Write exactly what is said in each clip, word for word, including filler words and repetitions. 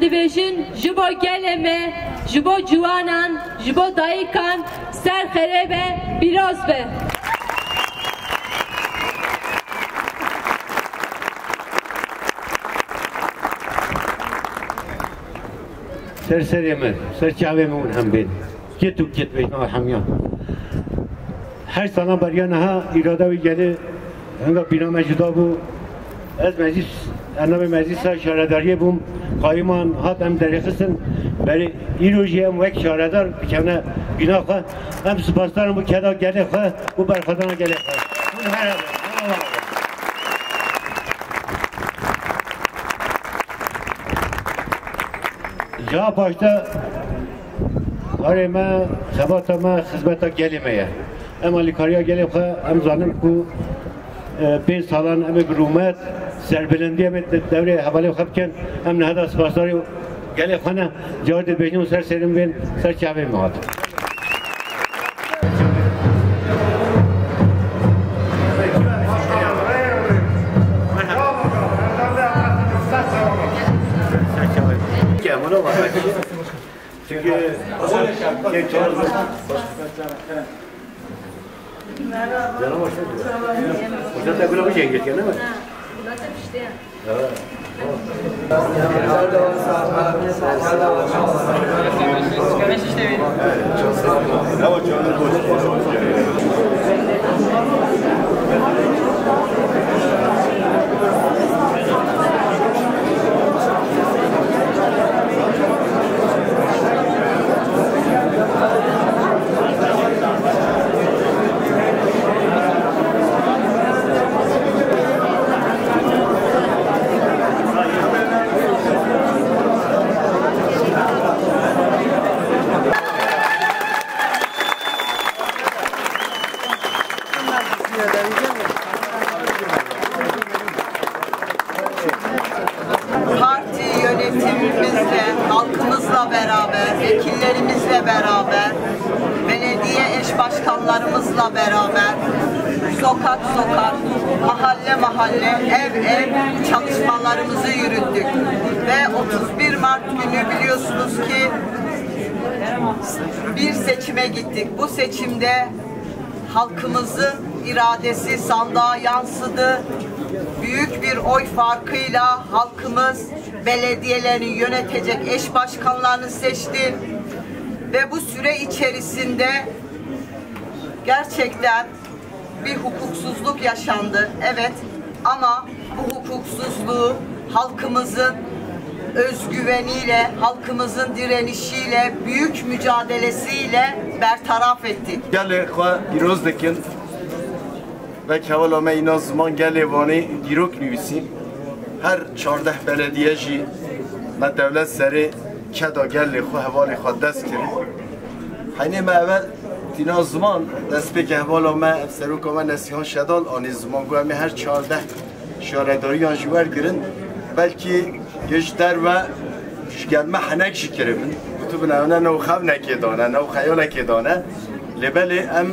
Dibêjin ji bo gelê me, ji bo ciwanan, ji bo dayikan, ser xerê be, pîroz be. Ser serê me, ser çavê me hûn hem bên. Kit û kit bêjin, hemiyan. Heşt salan beriya niha îrada wî gelê hinga bîna me cuda bû. Ez meclis, endamê meclisa şaredariyê bûm. Qayûman hat em derêxistin. Berê îro jî em wek şaredar dikevne bîna xwe. Em spasdar in bo keda gelê xwe û berxwedana gelê xwe. Hûn here bin. Ca paşta karê me, xebata me, xizmeta gelê me ye. Em alîkariya gelê xwe, em zanin ku, e, pênc salan em ê bi rûmet, serbilindî em ê de-, devrê hevalê xwe bikin. Em niha da spasdarê gelê xwe ne. Carê dibêjin û ser serê min bên, ser çavê min hat. Çünkü Canım hoş geldin. Hoca da böyle bir şey geçiyor, değil mi? Parti yönetimimizle, halkımızla beraber, vekillerimizle beraber, belediye eş başkanlarımızla beraber sokak sokak, mahalle mahalle, ev ev çalışmalarımızı yürüttük. Ve otuz bir Mart günü biliyorsunuz ki bir seçime gittik. Bu seçimde halkımızın iradesi sandığa yansıdı. Büyük bir oy farkıyla halkımız belediyelerini yönetecek eş başkanlarını seçti. Ve bu süre içerisinde gerçekten bir hukuksuzluk yaşandı. Evet, ama bu hukuksuzluğu halkımızın özgüveniyle, halkımızın direnişiyle, büyük mücadelesiyle bertaraf ettik. Gelê xwe pîroz dikin. Wek hevala me îna ziman gelê Wanê dîrok nivîsî. Her çardeh belediye jî me dewlet serê keda gelê xwe, hevalê xwe dest kirin. Heynê me eve tîna ziman, destpêkê hevala me, ev seroka me Nesîhan Şedal anî ziman, got, em ê her çardeh şaredariyan jî wergirin, belkî yê ji derve ji gel me henek jî kiribin. Gotibin, ew ne new xewnekê dane, new xeyalekê dane. Lê belê em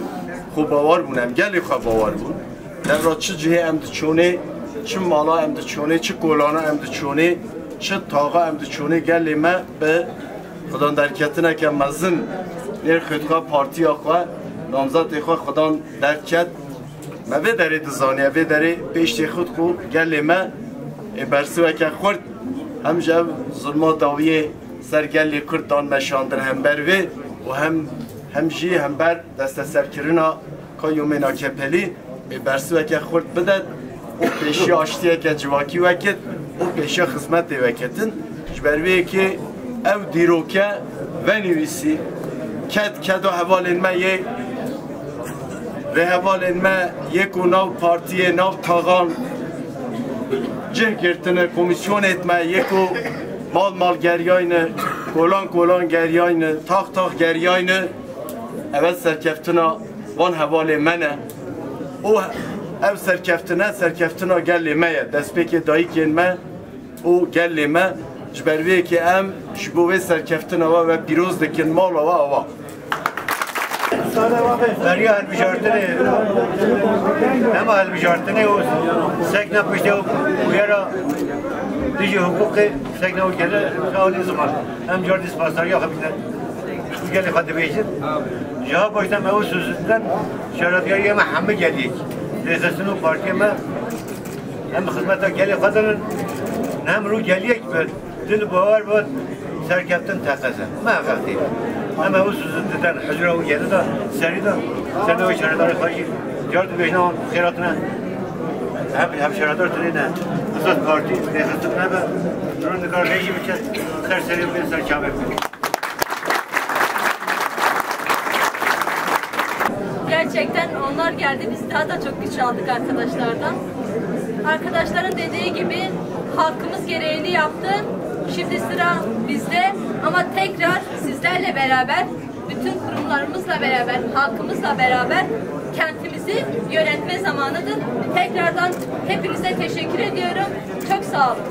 xwe bawer bûn, em gelê xwe bawer bûn. Devra çi cihê em diçûnê, çi mala em diçûnê, çi kolana em diçûnê, çi taxa em diçûnê, gelê me bi xudan derketineke mezin nêrxê xwe, partiya xwe, namzetê xwe xudan derket. Me vê derê dizaniye, vê derê pêştê xwe ku gelê me ê bersiveke xurt hem ji ev zulma dawiyê ser gelê Kurd dan meşandin hember vê û hem, hem jî hember desteserkirina kayyumên A K P'lî ê bersiveke xurt bidet û pêşiya aştiyeke civakî wekit û pêşiya xizmetê wekitin. Ji ber vê yekê ew dîroke venivîsî, ked keda hevalên me yê rêhevalên me yê ku nav partiyê, nav taxan cih girtine, komîsyonêt me yê ku mal mal geriyayne, kolan kolan geriyayne, tax tax geriyayne, ev serkeftina van hevalê me ne. Û ev serkeftine, serkeftina gelê me ye. Destpêkê dayikên me û gelê me. Ji ber vê yekê em ji bo vê serkeftina we, we pîroz dikin, mala we ava. Beriya hilbijartinê, hema hilbijartinê û sekna piştê û bûyera dijî hiqûqê sekna û gelê xalî ziman. Em cardî spasdariya xwe bîne. Gelê xwe dibêjin. Ji ha baştan me ew suzindin, şaredariyê me hemî geliyek. Rêxistin û partiyê me em xizmeta gelê xwe dinin. Em rû geliyek bin. Dil bawer bot serkeftin teqeze. Me vextî. Em ew suzindin hizra û gelî de serî de. Sen ew şaredarê xwe jî car dibêjin, wan xêratine. Hep, hep şaredar tune ne. Esas partî, rêxistin nebe. Rû nikar rêjî biçe. Ser serê bin, ser çavê bin. Gerçekten onlar geldi, biz daha da çok güç aldık arkadaşlardan. Arkadaşların dediği gibi halkımız gereğini yaptı. Şimdi sıra bizde ama tekrar sizlerle beraber, bütün kurumlarımızla beraber, halkımızla beraber kentimizi yönetme zamanıdır. Tekrardan hepinize teşekkür ediyorum. Çok sağ olun.